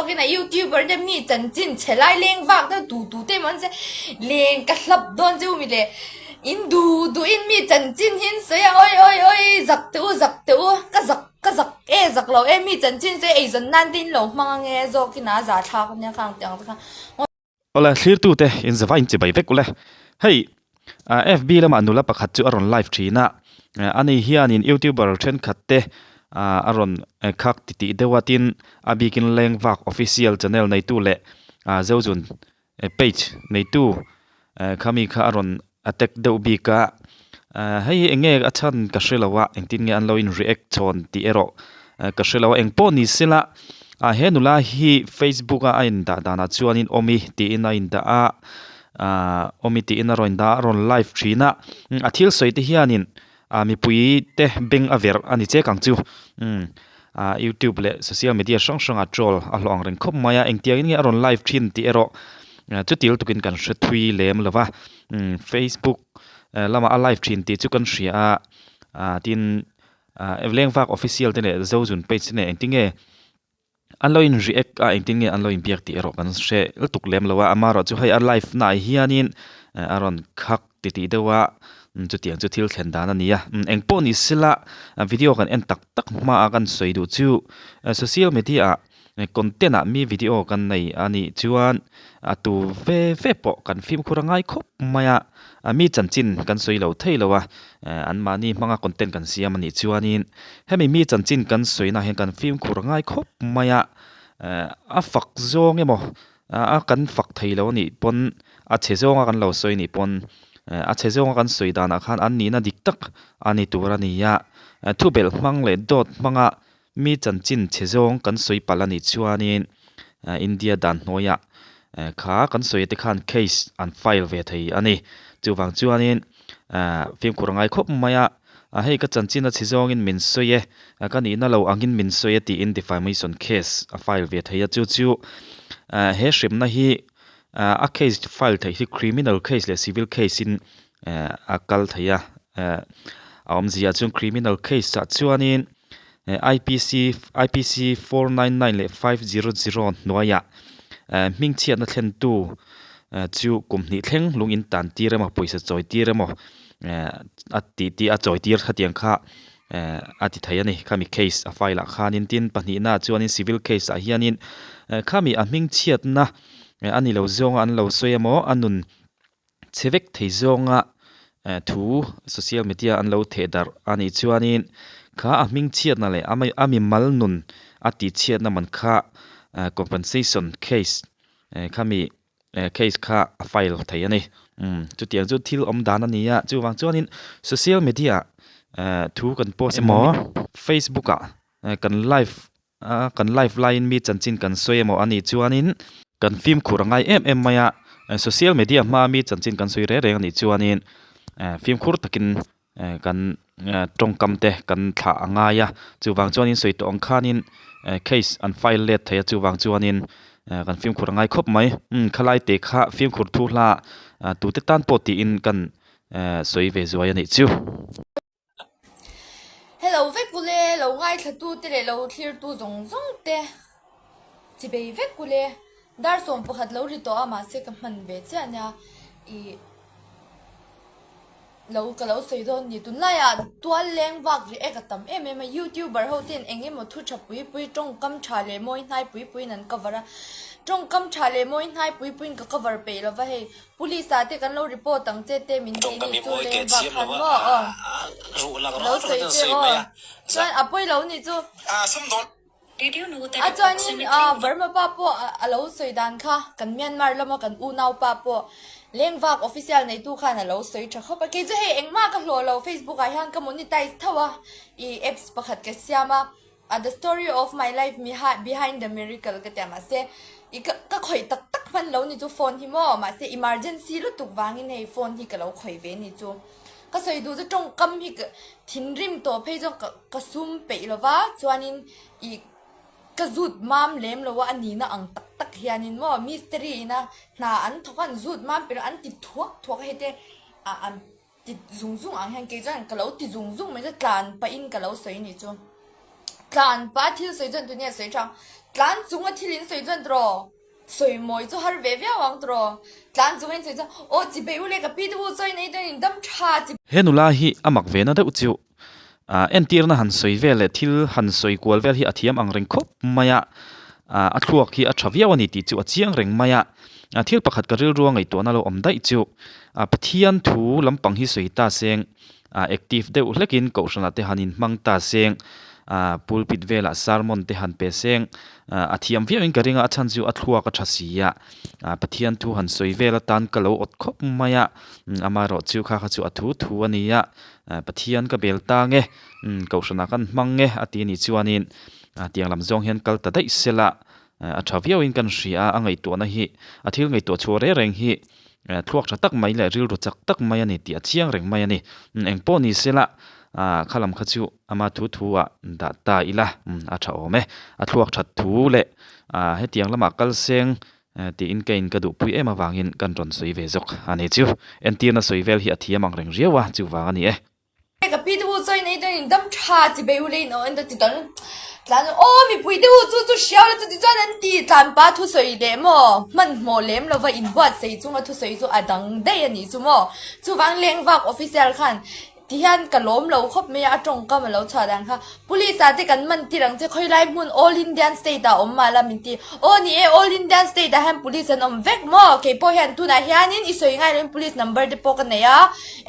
zawkin a youtuber te mi chanchin chhe lai leng vak deuh tu tu te emaw an che leng ka hlap dawn chu mi le in duh duh in mi chanchin hi an sawi a awi awi awi zak teh u zak teh u ka zak ka zak e zak lo e mi chanchin chu eizawn nan te in lo hmang ange zawkin a za thlak ania khang tih ang te khan. Awle thlirtute in zava in chibai vek ule. Hei FB lamah nula pakhat chu a rawn live thin a, ani hianin youtuber thenkhat te a rawn khak titih deuh a tin a bikin Lengvak official channel neitu leh Zozun page neitu khami kha a rawn attack deuh bik a. Hei hi eng nge a chhan ka hre lo a, engtin nge an lo in react chhawn tih erawh ka hre lo a, eng pawh ni sela ah he nula hi facebook a a in dah danah chuanin awmi tiin a in dah a ah awmi tiin a rawn dah a rawn live thin a a thil sawi te hianin ah mipui te beng a verh a ni chek ang chu umm ah youtube leh social media hrang hrangah troll a hlawh ang reng khawp mai a engtiangin nge a rawn live thin tih erawh chuti lutukin kan hre thui lem lo va umm facebook lamah a live thin tih chu kan hria a ah tin. Ah Lengvak official te leh Zozun page te nen engtin nge an lo in react a engtin nge an lo in biak tih erawh kan hre lutuk lem lo a amaherawh chu hei a live na ah hianin a rawn khak titih deuh a chutiang chu thil thlen dan a ni a engpawh ni sela video kan en tak tak hma a kan sawi duh chu social media ah Content ah mi video kan nei a nih chuan a tu ve ve pawh kan fimkhur a ngai khawp mai a, mi chanchin kan sawi lo thei lo a, anmahni hmanga content kan siam a nih chuanin hemi mi chanchin kan sawina hian kan fimkhur a ngai khawp mai a, a fak zawng emaw a kan fak thei lo a nih pawn a chhe zawnga kan lo sawi a nih pawn a chhe zawnga kan sawi danah khan an nihna dik tak a ni tur a ni a, thubelh hmang leh dawt hmanga Mi chanchin chhe zawng kan sawi palh a nih chuanin India dan hnuaiah kha kan sawi te khan case an file ve thei a ni. Chuvang chuanin fimkhur a ngai khawp mai a, hei ka chanchin a chhe zawngin min sawi e, ka nihna lo angin min sawi e tiin defamation case a file ve thei a. Chu chu he hremna hi a case file theih hi criminal case leh civil case in a kal thei a. A awmzia chuan criminal case ah chuanin. IPC IPC 499 leh 500 hnuaiah hmingchhiatna thlentu chu kum hnih thleng lung in tan tir emaw pawisa chawi tir emaw a tih tih a chawi tir khatiang kha a ti thei a ni khami case a file ah khanin tin pahnihna ah chuanin civil case ah hianin khami a hmingchhiatna a ni lo zawnga an lo sawi emaw a nun Chhe vek thei zawnga thu social media an lo theh darh a nih chuanin kha a hming chhiatna leh a mimal nun a tih chhiatna man kha compensation case khami case kha a file thei a ni. Umm chutiang chu thil awm dan a ni a, chuvang chuanin social media thu kan post emaw Facebook ah kan live A kan live laiin mi chanchin kan sawi emaw a nih chuanin kan fimkhur a ngai em em mai a, social media hmaa mi chanchin kan sawi reng reng a nih chuanin fimkhur takin kan tawngkam te kan thlah a ngai a, chuvang chuanin sawi tawh ang khanin case an file let thei a chuvang chuanin kan fimkhur a ngai khawp mai. Umm khalai te kha fimkhur thu hla tute tan pawh tiin kan sawi ve zuai a nih chu. Hello vek ule, lo ngaithla tu te leh lo thlir tu zawng zawng te chi bei vek ule, dar 11 lo ri tawh a mahse ka hman ve chiah ania ih lo ka lo sawi dawn ni tunlaiah tual leng vak rih e ka tam em em a youtuber ho ten eng emaw thu tha pui pui tawngkam tha leh mawi hnai pui pui in an cover a tawngkam tha leh mawi hnai pui pui in ka cover peih lova hei. Police ah te kan lo report ang che te min ti nih chu leng vak khan maw aw lo sawi che aw chuan a pawi lo nih chu a chuanin Burma pa pawh a lo sawi dan kha kan Myanmar lama kan unau pa pawh leng vak official neitu khan a lo sawi tha khawp a kei chu hei engmah ka hlawh lo Facebook ah hian ka monetize tho a ih apps pakhat ka siam a. A the story of my life behind the miracle ka tia mahse i ka ka khawih tak tak hman lo ni chu phone hi maw mahse emergency lutuk vangin hei phone hi ka lo khawih ve ni chu ka sawi duh chu tawngkam hi ka thinrim tawh phei chuan ka ka sum peih lova chuanin ih ka zut mam lem lo a a nihna ang tak tak hianin maw mistiri ina hna an thawk a an zut mam peih lo an ti thuak thuak a hei te ah an Ti zung zung ang hian kei chuan ka lo ti zung zung mai chu tlan pahin ka lo sawi nih chu. Tlan pah a thil sawi chuan tunge a sawi tha ang. Tlan chunga thil in sawi chuan tiraw? Sawi mawi chu har ve viau ang tiraw? Tlan chunga in sawi chuan aw chi bei u le ka pi te u chawi nei chuan in dam tha chi. He nula hi a mak ve na deuh chu. Entirna han sawi vel leh thil han sawi kual vel hi a thiam ang reng khawp mai a, a thluak hi a tha viau a ni tih chu a chiang reng mai a. Thil pakhat ka rilrua ngaihtuahna lo awm daih chu Pathian thu lampang hi sawi ta seng active deuh hlekin kohhranah te han inhmang ta seng, pulpit velah sermon te han pe seng, a thiam viauin ka ring a, a chhan chu a thluak a tha si a, Pathian thu han sawi vel atan ka lo awt khawp mai a, amaherawhchu kha kha chu a thu thu a ni a, Pathian ka bel tang e, kohhranah kan hmang e a ti a nih chuanin tiang lam zawng hian kal ta daih sela a tha viauin kan hria a, a ngaihtuahna hi a thil ngaihtuah chhuah reng reng hi thluak tha tak mai leh rilru chak tak mai a ni tih a chiang reng mai a ni. Eng pawh ni sela kha lam kha chu ama thu thu ah dah ta ila a tha awm e. A thluak that thu leh hetiang lamah kal seng tiin ka in ka duhpui em avangin kan rawn sawi ve zawk a ni chu. Entirna sawi vel hi a thiam ang reng riau a, chuvang a ni e. Ka pi te u chawi nei chuan in dam tha chi bei u le in aw en ta ti tawh tlan aw mipui te u chu chu hriau la chuti chuan an ti tlan pa thusawi leh maw hmanhmawh lem lova in buatsaih chunga thusawi chu a dang daih a nih chu maw chuvang lengvak official khan ti hian ka lawm lo khawp mai a a tawngkam a lo chhuah dan kha police ah te kan man tir ang che khawilai hmun all Indian state ah awm mah la min ti aw ni e all Indian state ah hian police an awm vek maw keipawh hian tunah hianin i sawi ngai loin police number te pawh ka nei a.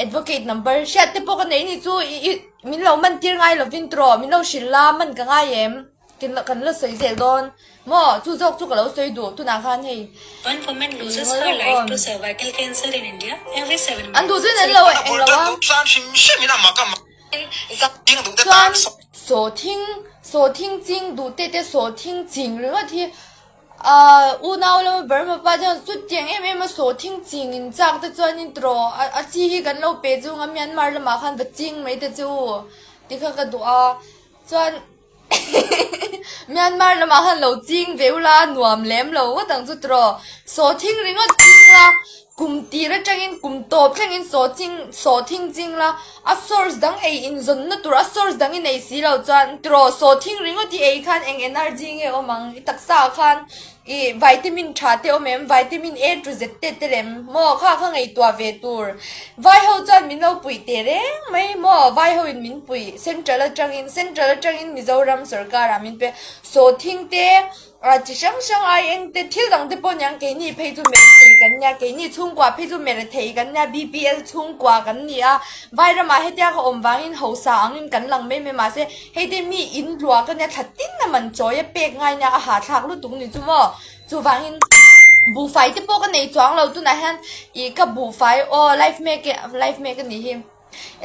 Advocate number hriat te pawh ka nei ni chu i i min lo man tir ngai lovin tawh min lo hrilh la man ka ngai em tin kan la sawi zel dawn maw chu zawk chu ka lo sawi duh tunah khan hei One woman loses her life to cervical cancer in India every 7 an duh minutes. chuan an lo eng lo a. Chuan sawhthing sawhthing ching duh te te sawhthing ching ringawt hi Ahh unau lama Burma pa chuan chutiang em em a sawhthing ching in chak te chuanin tawh a chi hi kan lo pe chung a Myanmar lamah khan va ching mai te chu ti kha ka duh a chuan Myanmar lamah khan lo ching ve ula nuam lem lo ngawt ang chu tawh sawhthing ringawt ching la Kum tir atangin kum tawp thlengin sawhching sawhthing ching la, a source dang ei inzawnna tur a source dang i nei si lo chuan tiraw sawhthing ringawt i ei khan eng energy nge awm ang i taksa ah khan i vitamin tha te awm em vitamin A to Z te te lem maw kha kha ngaihtuah ve tur vai ho chuan min lo puih teh reng mai maw vai ho in min puih central atangin central atangin Mizoram sorkar ah min pe sawhthing te A chi hrang hrang ai eng te thil dang te pawh niang keini phei chu mer thei kan nia keini chhungkua phei chu mer thei kan nia BPL chhungkua kan ni a vairamah hetia ka awm vangin hausa angin kan lang mai mai mahse hei te mi in luah ka nia thla tin a man chawi a pek ngai nia a hahthlak lutuk ni chu maw chuvangin buhfai te pawh ka nei chuang lo tunah hian ih ka buhfai aw life mek life mek a nih hi.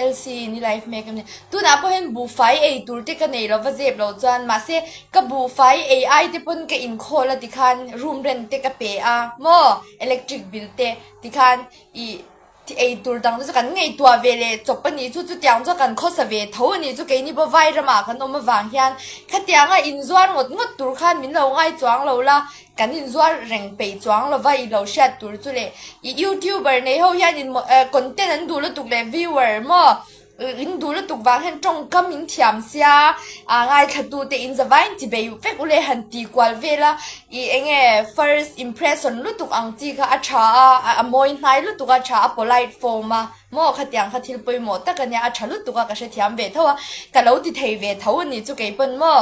LC ni life mek em ni. Tunah pawh hian buhfai ei tur te ka nei lo va zep lo chuan mahse ka buhfai ei ai te pawn ka inkhawl a tikhan room rent te ka pe a maw electric bill te tikhan ih ei tur dang te chu kan ngaihtuah ve leh chawp a nih chu chutiang chuan kan khawsa ve tho a nih chu keini pawh vai ramah kan awm avang hian khatianga inzuar ngawt ngawt tur khan min lo ngai chuang lo la Kan inzuar reng peih chuang lova i lo hriat tur chu leh i youtuber nei ho hian in content an duh lutuk leh viewer maw in duh lutuk vang hian tawngkam in thiam sia ah ngaithla tu te in zavai in chi bei vek ule han ti kual vel a i enge first impression lutuk ang chi kha a tha a a mawi hnai lutuk a tha a polite form a maw khatiang kha thil pawimawh tak ania a tha lutuk a ka hrethiam ve tho a ka lo ti thei ve tho a ni chu keipawn maw.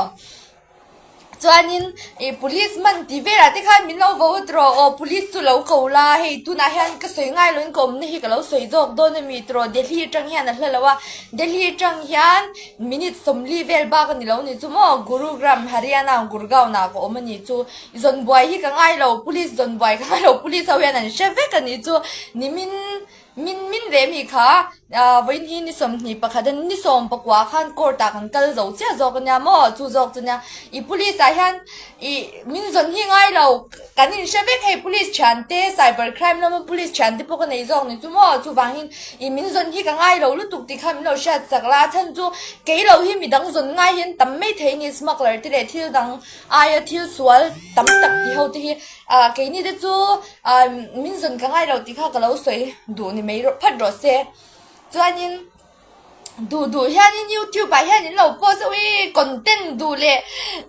Chuanin ih police man tih velah te khan min lo vo ut rawh aw police chu lo ko la hei tunah hian ka sawi ngai loin ka awmna hi ka lo sawi zawk dawn a mi tawh Delhi atang hian a hla lo a Delhi atang hian minute 40 vel bak a ni lo ni chu maw Gurugram Haryana Gurgaon ah ka awm a ni chu zawn buai hi ka ngai lo police zawn buai ka ngai lo police ho hian an hre vek a ni chu nimin Min min ve mi kha vawiin hi ni 21 a ni 19 khan court ah kan kal zo chiah zawk ania maw chu zawk chu nia i police ah hian i min zawn hi ngai lo kan in hre vek hei police thian te cyber crime lama police thian te pawh ka nei zawk ni chu maw chuvangin i min zawn hi ka ngai lo lutuk tih kha min lo hriat chak la a chhan chu kei lo hi midang zawn ngai hian tam mai thei a ni smuggler te leh thil dang aia thil sual tam tak tih ho te hi ah keini te chu ah min zawn ka ngai lo tih kha ka lo sawi duh ni mai rawh phat rawh se chuanin duh duh hianin youtube ah hian in lo post a ui content duh leh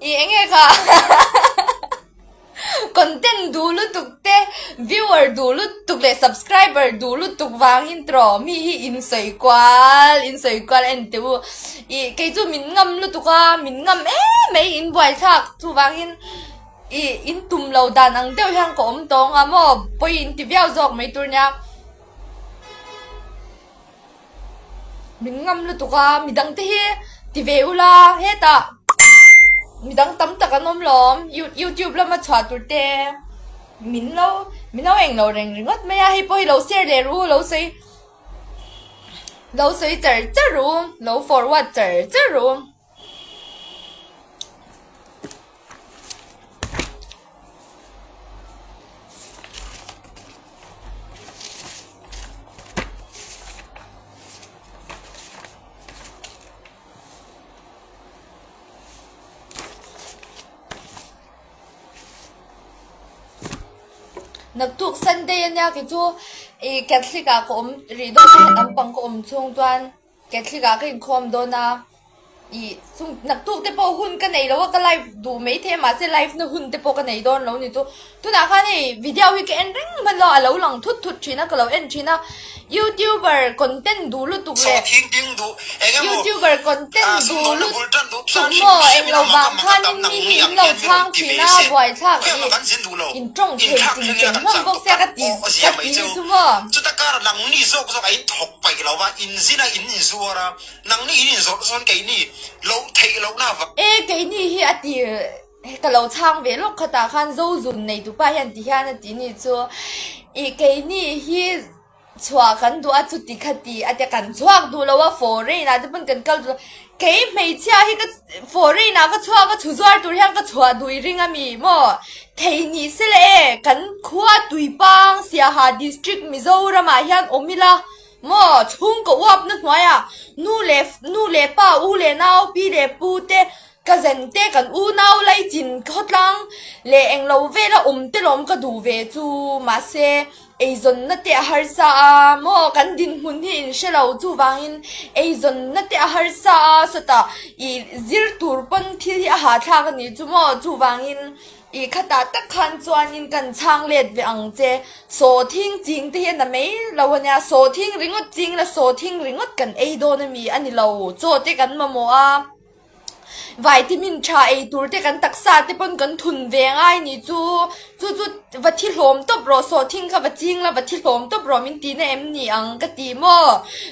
ih eng nge kha. Content duh lutuk te, viewer duh lutuk leh subscriber duh lutuk vangin tawh mi hi in sawi kual, in sawi kual en teh u. Ih kei chu min ngam lutuk a, min ngam em mai in buaithlak chuvangin ih in tum lo dan ang deuh hian ka awm tawng a maw pawi in ti viau zawk mai tur nia. Min ngam lutuk a, midang te hi ti ve ula hetah midang tam tak an awm lawm youtube lama chhuah tur te min lo min lo englo reng ringawt mai a hei pawh hi lo share leh ru lo sawi lo sawi char char ru lo forward char char ru. Naktuk Sunday ania kei chu ih Catholic ah ka awm rih dawn a naupang ka awm chhung chuan. Catholic ah ka inkhawm dawn a, ih chung naktuk te pawh hun ka nei lo a ka live duh mai thei a mahse live na hun te pawh ka nei dawn lo ni chu tunah khan hei video hi ka en reng hman lo a lo lang thut thut thin a ka lo en thin a youtuber content duh lutuk leh youtuber content duh lutuk maw englo vang khanin mi hi in lo chhang thin a buaithlak ih in tawng thei ching cheng hlawm bawk sia ka ti ka ti hi chu maw. Paih lo va, in zin a in inzuar a, nangni in inzawrh chuan keini loh theih lohna va. E, keini hi a ti ka lo chhang ve lawk khatah khan Zozun nei tupa hian ti hian a ti ni chu i keini hi chhuah kan duh a chuti kha ti a tia kan chhuak duh lo a foreign ah te pawn kan kal duh lo kei hmeichhia hi ka foreign ah ka chhuak a chhu zuar tur hian ka chhuah duh i ring a mi maw thei ni se le e kan khua Tuipang Siaha district Mizoram ah hian awm ila maw chhungkaw uapna hnuaiah nu leh nu leh pa u leh nau pi leh pu te cousin te kan unau laichin khawtlang leh englo vela awm te lawm ka duh ve chu mahse Eizawnna te a harsa a maw kan dinhmun hi in hre lo chuvangin eizawnna te a harsa a sawtah ih zir tur pawn thil hi a hahthlak a nih chu maw chuvangin ih khatah tak khan chuanin kan chhang let ve ang che sawhthing ching te hi a na mai lo a nia sawhthing ringawt ching la sawhthing ringawt kan ei dawn a mi a ni lo chaw te kan mamawh a. Vitamin tha ei tur te kan taksa te pawn kan thun ve ngai ni chu chu chu va thi hlawm tawp rawh sawhthing kha va ching la va thi hlawm tawp rawh min tihna em ni ang ka ti maw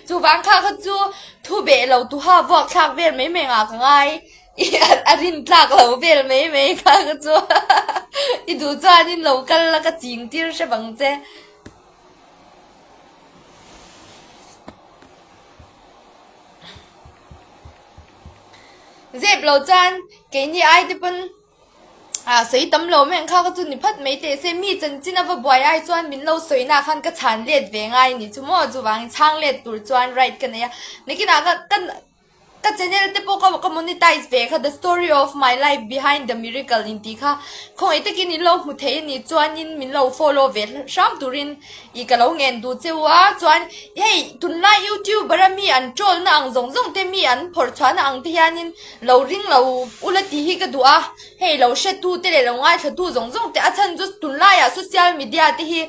chuvang kha kha chu thu beh lo tuha vuak thlak vel mai mai ngah ka ngai a rin tlak lo vel mai mai kha kha chu i duh chuanin lo kal la ka ching tir hrep ang che. Zep lo chuan keini ai te pawn ah sawi tam lo mai ang kha ka chu ni phat mai teh se mi chanchin a va buai ai chuan min lo sawi na khan ka chhan let ve ngai ni chu maw chuvangin chhang let tur chuan right ka nei a nakinah ka ka Ka channel te pawh ka ka monetize ve kha the story of my life behind the miracle in tih kha khawngaih takin in lo hmu thei a nih chuanin min lo follow ve hram turin ih ka lo ngen duh che u a chuan hei tunlai youtuber a mi an troll na ang zawng zawng te mi an phawrh chhuahna ang te hianin lo ring lo ula tih hi ka duh a hei lo hre tu te leh lo ngaithla tu zawng zawng te a chhan chu tunlaiah social media te hi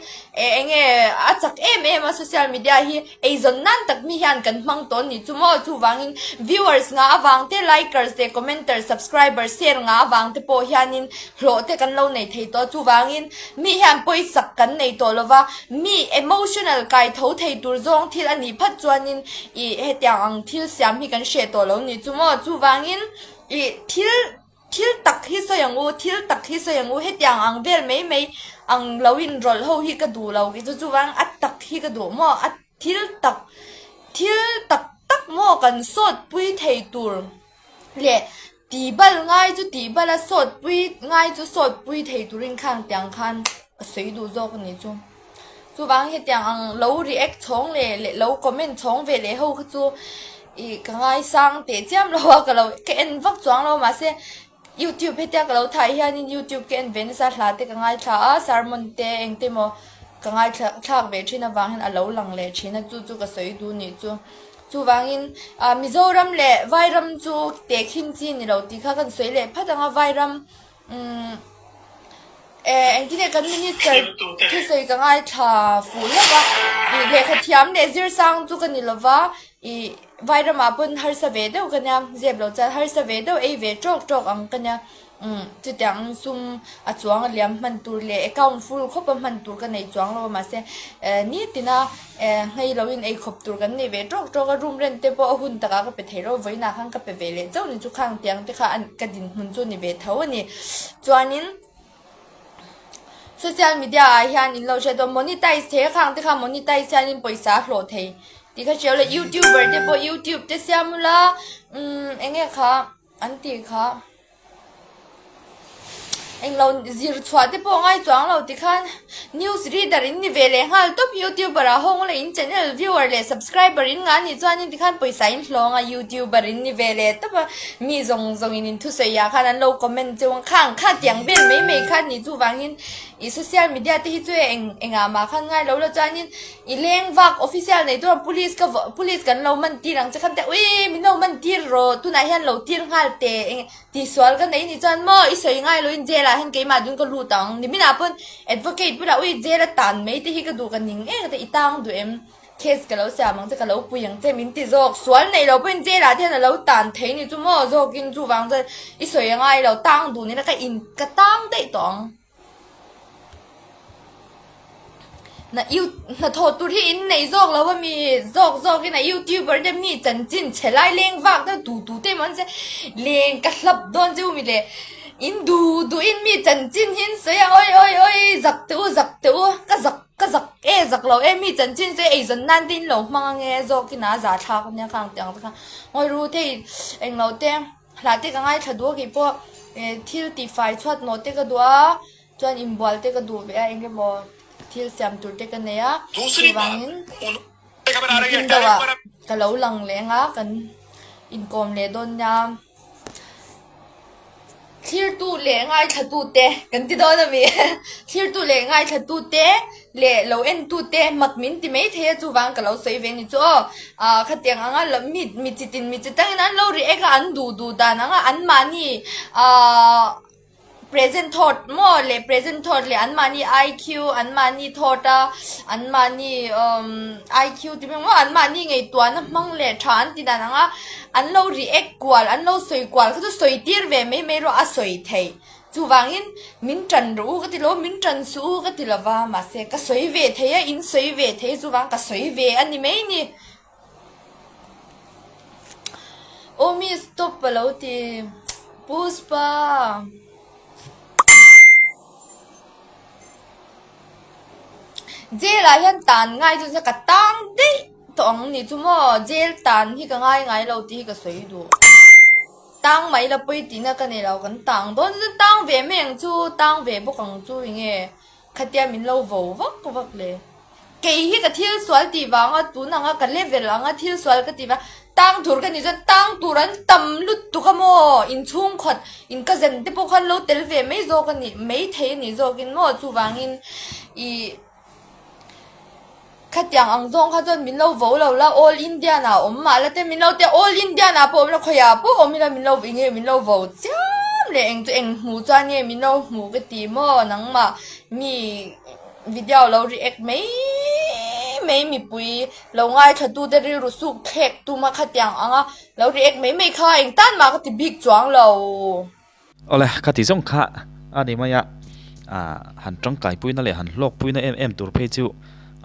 eh eng nge a chak em em a social media hi. Eizawn nan tak mi hian kan hmang tawn ni chu maw? Chuvangin viewers nga avang te, likers leh commenters, subscribers, share nga avang te pawh hianin hlawh te kan lo nei thei tawh. Chuvangin mi hian pawisak kan nei tawh lova, mi emotional kai tho thei tur zawng thil a nih phat chuanin ih hetiang ang thil siam hi kan hreh tawh lo ni chu maw? Chuvangin ih thil. Thil tak hi sawi ang u, thil tak hi sawi ang u, hetiang ang vel mai mai ang lo inrawlh ho hi ka duh lo kei chu chuvang a tak hi ka duh maw a thil tak thil tak tak maw kan sawt pui thei tur leh tih bal ngai chu tih bal a sawt pui ngai chu sawt pui thei turin khang tiang khan a sawi duh zawk a ni chu. Chuvang hetiang ang lo react chhawng leh leh lo comment chhawng ve leh ho kha chu ih ka ngaisang teh chiam lo a ka lo ka en vak chuang lo mahse youtube hetia ka lo thai hianin youtube ka en ve nasa hla te ka ngaithla a sermon te engte maw ka ngaithla thlak ve thin avang hian a lo lang leh thin a chu chu ka sawi duh nih chu chuvangin ah Mizoram leh Vairam chu tehkhin chi ni lo tih kha kan sawi leh phat ang a Vairam umm. Engtin kan minister thusawi ka ngaithla fuh hlauh a, ih lehkha thiam leh zir sang chu ka ni lova, ih vairamah pawn harsa ve deuh ka nia, zep loh chuan harsa ve deuh ei ve tawk tawk ang ka nia, umm chutiang sum a chuang a liam hman tur leh account full khawpa hman tur ka nei chuang lo a mahse nitina nghei loin ei khawp tur kan nei ve tawk tawk a, room rent te pawh a hun takah ka pe thei lo, vawiinah khan ka pe ve leh chauh ni chu khang tiang te kha ka dinhmun chu ni ve tho a ni, chuanin. Social media ah hian in lo hriat a monetize thei a khang te kha monetize hian in pawisa a hlawh thei tih kha hriau la youtuber te pawh youtube te siam ula umm eng nge kha an tih kha englo zir chhuah te pawh ngai chuang lo ti khan news reader in ni ve leh nghal tawp youtuber ah hawng ula in channel viewer leh subscriber in ngah anih chuan in tikhan pawisa in hlawng a youtuber in ni ve leh tawp a. Mi zawng zawngin in thusawi ah khan an lo comment cheu ang khang kha tiang vel mai mai kha ni chuvangin i social media te hi chu eng engah mah khan ngai lo la chuanin i leng vak official nei tur police ka police kan lo man tir ang che khan te ui min lo man tir rawh tunah hian lo tir nghal teh eng tihsual ka nei ni chuan maw i sawi ngai lo in jail ah hian keimah dun ka lut ang niminah pawn advocate bulah ui jail a tan mai te hi ka duh ka ning em ka ti i tang duh em. Case ka lo siam ang che, ka lo pui ang che min ti zawk. Sual neih loh pawhin jail ah te hian a lo tan thei ni chu maw zawkin chuvang chuan i sawi a ngai lo, tang dun ila ka in ka tang daih tawh ang. Na you hnathawh tur hi in nei zawk lo a mi zawk zawkin a youtuber te mi chanchin chhe lai leng vak deuh tu tu te emaw an che leng ka hlap dawn cheu mi le in duh duhin mi chanchin hi an sawi a awi awi awi zak teh u zak teh u ka zak. Ka zak e zak lo e mi chanchin chu eizawn nan te in lo hmang ange zawk in a za thlak ania khang tiang te kha ngawi ru thei englo te hlah te ka ngaithla duh a keipawh thil tih fai chhuat nawh te ka duh a chuan inbual te ka duh ve a eng emaw thil siam tur te ka nei a chuvangin nitin deuh ah ka lo lang leh anga kan inkawm leh dawn nia. Thlirtu leh ngaithlatute kan ti dawn a mi? Thlirtu leh ngaithlatute leh lo entute mak min ti mai thei a chuvang ka lo sawi ve ni chu aw. Ah khatiang anga la mi mi chitin mi chi tangin an lo react a an duh duh dan anga anmahni ah Present thought maw leh present thought leh anmahni IQ anmahni thought a anmahni umm IQ ti hming maw anmahni ngaihtuahna hmang leh tha an ti dan ang a an lo react kual an lo sawi kual kha chu sawi tir ve mai mai rawh a sawi theih chuvangin min tan rawh u ka ti lo min tan suh u ka ti lova mahse ka sawi ve thei a in sawi ve thei chuvang ka sawi ve a ni mai ni. Aw mi stop a lo ti Puspa. Jail ah hian tan ngai chu ka tang daih tawh ang ni chu maw jail tan hi ka ngai ngai lo tih hi ka sawi duh. Tang mai la pawi tihna ka nei lo kan tang dawn chuan tang ve mai ang chu tang ve bawk ang chu enge. Khatia min lo vo vak vak le. Kei hi ka thil sual tih vanga tun anga ka level anga thil sual ka tih vang tang tur ka nih chuan tang tur an tam lutuk a maw inchhung khawt in ka zen te pawh khan lo tel ve mai zawk a nih mai thei a nih zawkin maw chuvangin ih Khatiang ang zawng kha chuan min lo vo lo la, All Indian ah awm mah la te min lo tia, All Indian ah pawh awm la, khawiah pawh awm ila min lo eng nge min lo vo chiam leh eng chu eng hmu chuan nge min lo hmu ka ti maw nangmah mi video lo react mai mai mipui lo ngaithla tu te rilru suk thlek tum a khatiang anga lo react mai mai kha eng tan mah ka ti bik chuang lo. Awle, kha ti zawng kha a ni mai a, han tangkaipuina leh han hlawkpuina em em tur phei chu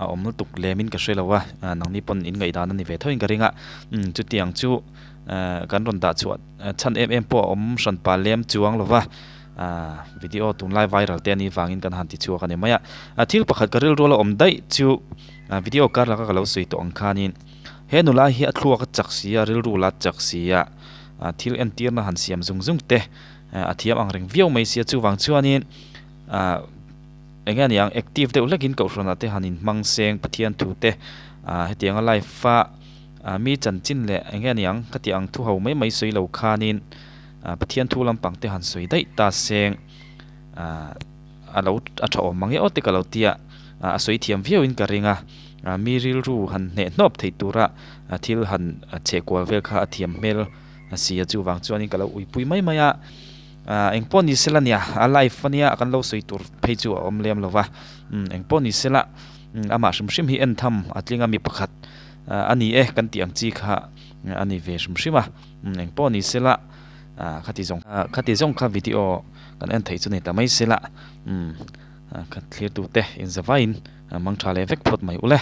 a awm lutuk lemin ka hre lo a, nangni pawn in ngaihdan a ni ve thoin ka ring a, chutiang chu kan rawn dah chhuah chhan em em pawh a awm hran pah lem chuang lo va, video tunlai viral te a nih vangin kan han ti chhuak a ni mai a, thil pakhat ka rilrual a awm daih chu video kar laka ka lo sawi tawh ang khanin he nula hi a thluak a chak si a, rilru la chak si a. Thil entirna han siam zung zung te a thiam ang reng viau mai sia chuvang chuanin eng nge aniang active deuh hlekin kohhranah te han inhmang seng Pathian thu te hetianga life a mi chanchin leh eng nge aniang khati ang thu ho mai mai sawi lo khanin Pathian thu lampang te han sawi daih ta seng a lo a tha awm mang e aw te ka lo tia a sawi thiam viauin ka ring a mi rilru han hneh hnawp theih tura thil han chheh kual vel kha a thiam hmel si a chuvang chuanin ka lo uipui mai mai a. Eng pawh ni sela nia, a live ania kan lo sawi tur phei chu a awm lem lo va. Eng pawh ni sela amah hrim hrim hi en tham a tling a mi pakhat a ni e kan tih ang chi kha a ni ve hrim hrim a. Eng pawh ni sela khati zawng khati zawng kha video kan en theih chu ni ta mai sela. Kha thlir tute inzavaiin mang tha leh vek phawt mai ule.